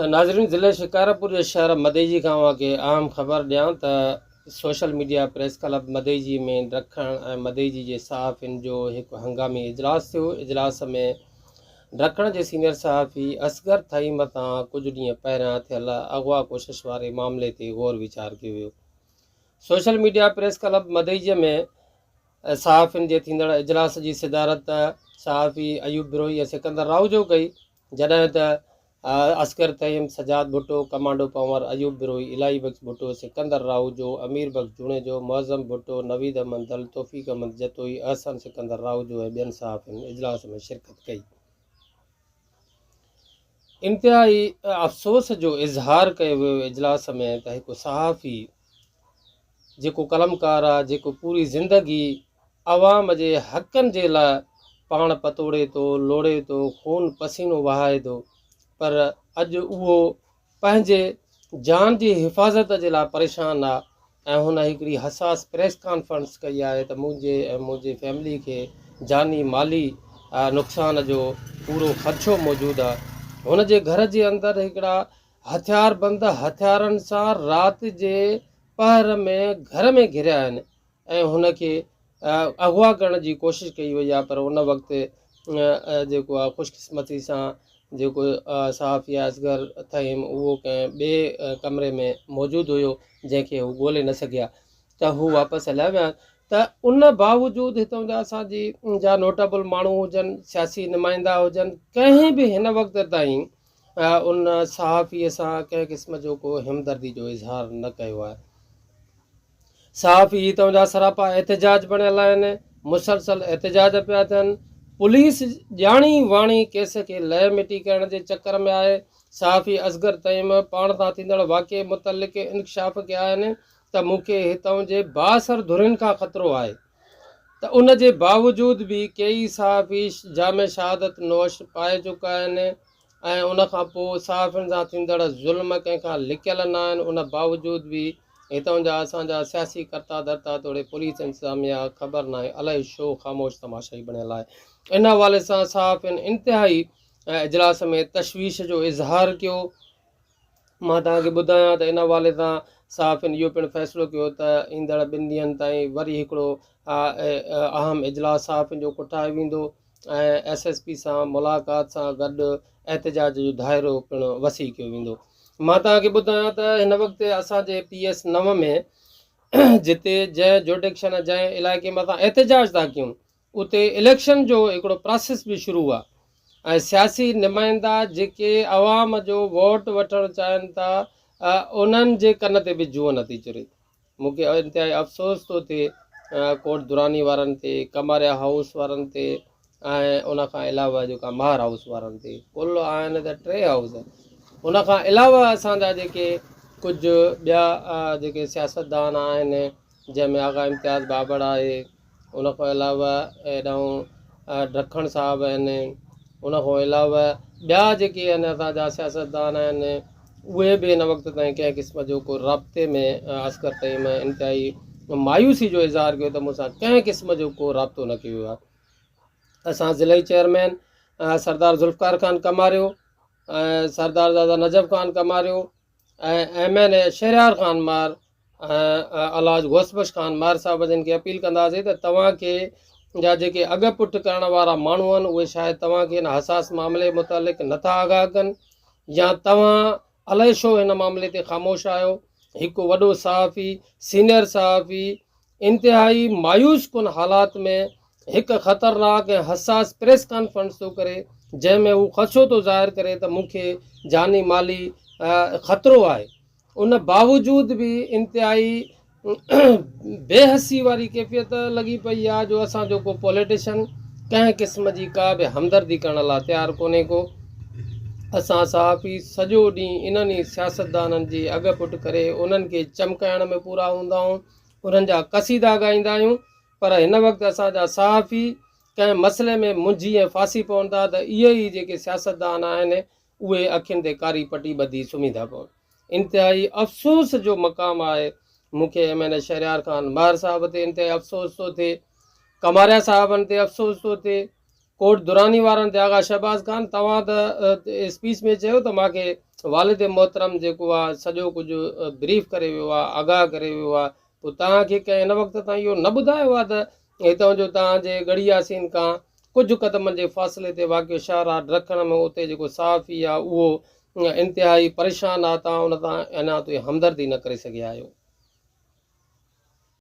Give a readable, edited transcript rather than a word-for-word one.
ناظرين ضلعي شڪارپور جي شهر مدئجي کان اوهان کي اهم خبر ڏيان ته social media press club Madeji ۾ Dakhan ۽ Madeji جي صحافين جو هڪ هنگامي اجلاس ٿيو اجلاس ۾ ڊکڻ جي سينيئر صحافي اصغر ٿهيم تان ڪجهه ڏينهن پهريان ٿيل اغوا ڪوشش واري معاملي تي غور ويچار ڪيو ويو social media press club Madeji ۾ صحافين جي ٿيندڙ اجلاس جي صدارت صحافي ايوب بروهي ۽ سڪندر راهوجو ڪئي جڏهن ته اصغر ٿهيم، سجاد ڀٽو، ڪمانڊو پنور، ايوب بروهي، الاهي بخش ڀٽو، سڪندر راهوجو، امير بخش جوڻيجو، معظم ڀٽو، نويد احمد دل، توفيق احمد جتوئي، احسن سڪندر راهوجو ۽ ٻين صحافين اجلاس ۾ شرڪت ڪئي. انتهائي افسوس جو اظهار ڪيو ويو اجلاس ۾ ته هڪ صحافي جيڪو قلمڪار آ، جيڪو پوري زندگي عوام جي حقن جي لاء پاڻ پتوڙي ٿو، لوڙي ٿو، خون پسينو وهائي ٿو پر اڄ اهو پنهنجي جان جي حفاظت جي لاء پريشان آ ۽ هن هڪڙي حساس پريس ڪانفرنس ڪئي آهي ته منهنجي ۽ منهنجي فيملي کي جاني مالي نقصان جو پورو خدشو موجود آ. هن جي گهر جي اندر هڪڙا هٿياربند هٿيارن سان رات جي پهر ۾ گهر ۾ گهريا آهن ۽ هن کي اغوا ڪرڻ جي ڪوشش ڪئي وئي آهي پر ان وقت جيڪو آهي خوش قسمتي سان جيڪو صحافي اصغر ٿهيم اهو ڪنهن ٻئي ڪمري ۾ موجود هيو جنهن کي هو ڳولي نه سگهيا ته هو واپس هليا ويا ته ان باوجود هتان جا اسان جي جا نوٽبل ماڻهو هجن سياسي نمائندا هجن ڪنهن به هن وقت تائين ان صحافي سان ڪنهن قسم جو ڪو همدردي جو اظهار نه ڪيو آهي. صحافي هتان جا سراپا احتجاج بڻيل آهن، مسلسل احتجاج پيا ٿين، پوليس ڄاڻي واڻي ڪيس کي لئه مٽي ڪرڻ جي چڪر ۾ آهي، صحافي اصغر تيم پاڻ سان ٿيندڙ واقعي متعلق انڪشاف ڪيا آهن ته مون کي هتان جي بااثر ڌرين کان خطرو آهي ته ان جي باوجود به ڪيئي صحافي جام شهادت نوش پائي چڪا آهن ۽ ان کان پوء صحافين سان ٿيندڙ ظلم ڪنهن کان لڪيل نه آهن ان باوجود به هتان جا اسان جا سياسي ڪرتا ڌرتا توڙي پوليس انتظاميا خبر ناهي الائي ڇو خاموش تماشائي بڻيل آهي ان حوالي سان صحافين انتهائي اجلاس ۾ تشويش جو اظهار ڪيو. مان توهان کي ٻڌايان ته ان حوالي سان صحافين اهو پڻ فيصلو ڪيو ته ايندڙ ٻن ڏينهن تائين وري هڪڙو اهم اجلاس صحافين جو ڪوٺايو ويندو ۽ ايس ايس پي سان ملاقات سان گڏ احتجاج جو دائرو پڻ وسيع ڪيو ويندو. مان توهان کي ٻڌايان ته هن وقت اسان جي پي ايس 9 ۾ جتي جنهن جوڊڪشن جنهن علائقي ۾ اسان احتجاج ٿا ڪيون اتي اليڪشن جو هڪڙو پراسيس به شروع آ ۽ سياسي نمائندا جيڪي عوام جو ووٽ وٺڻ چاهين ٿا انهن جي ڪن تي به جونء نٿي چري. مون کي انتهائي افسوس ٿو ٿئي ڪوٽ دراني وارن تي، ڪماريا هائوس وارن تي ۽ ان کان علاوه جيڪا ماهر هائوس وارن تي ڪل آهن ته ٽي هائوس ان کان علاوه اسان جا جيڪي ڪجهه ٻيا جيڪي سياستدان آهن جنهن ۾ آغا امتياز بابڙ آهي ان کان علاوه هيڏانهن ڊکڻ صاحب آهن ان کان علاوه ٻيا جيڪي آهن اسان جا سياستدان آهن اهي به هن وقت تائين ڪنهن قسم جو ڪو رابطي ۾ اصغر تيم انتهائي مايوسي جو اظهار ڪيو ته مون سان ڪنهن قسم جو ڪو رابطو نه ڪيو ويو آهي اسان ضلعي chairman Sardar Zulfiqar Khan Kamario ۽ Sardar Zada Najaf Khan Kamario ۽ M N A Shehryar Khan Mahar ۽ الحاج غوث بخش خان مهر صاحب جن کي اپيل ڪنداسين ته توهان کي جا جيڪي اڳ پٺ ڪرڻ وارا ماڻهو آهن اهي شايد توهان کي هن حساس معاملي متعلق نٿا آگاهه ڪن يا توهان الائي ڇو هن معاملي تي خاموش آهيو هڪ وڏو صحافي سينئر صحافي انتهائي مايوس ڪن حالات ۾ هڪ خطرناڪ ۽ حساس پريس ڪانفرنس ٿو ڪري جنهن ۾ هو خدشو ٿو ظاهر ڪري ته مون کي جاني مالي خطرو آهي ان باوجود به انتهائي بي حسي واري ڪيفيت لڳي پئي آهي جو اسان جو ڪو پوليٽيشن ڪنهن قسم جي ڪا به همدردي ڪرڻ لاء تيار ڪونهي ڪو اسان صحافي سڄو ڏينهن انهن ئي سياستدانن جي اڳ پٺ ڪري انهن کي چمڪائڻ ۾ پورا هوندا آهيون انهن جا قصيدا ڳائيندا آهيون پر هن وقت اسان جا صحافي ڪنهن مسئلي ۾ منجهي ۽ ڦاسي پون ٿا ته اهي ئي جيڪي سياستدان آهن اهي اکين تي ڪاري پٽي ٻڌي سمهي ٿا پون. انتهائي افسوس جو مقام آهي. مون کي M N A Shehryar Khan Mahar صاحب تي انتهائي افسوس ٿو ٿئي. ڪماريا صاحبن تي افسوس ٿو ٿئي. ڪوٽ دراني وارن تي آغا شهباز خان توهان ته اسپيچ ۾ چيو ته مان کي والد محترم جيڪو آ سڄو ڪجهه بريف ڪري ويو آ آگاهه ڪري ويو آ پوء توهان کي ڪنهن هن وقت تائين اهو نه ٻڌايو آ ته هتان جو توهان جي ڳڙهي ياسين کان ڪجهه قدمن جي فاصلي تي واقع شاهراهه ڊرکڻ ۾ اتي جيڪو صحافي آ اهو انتهائي پريشان آ توهان ان تان اڃا تائين همدردي نه ڪري سگهيا آهيو.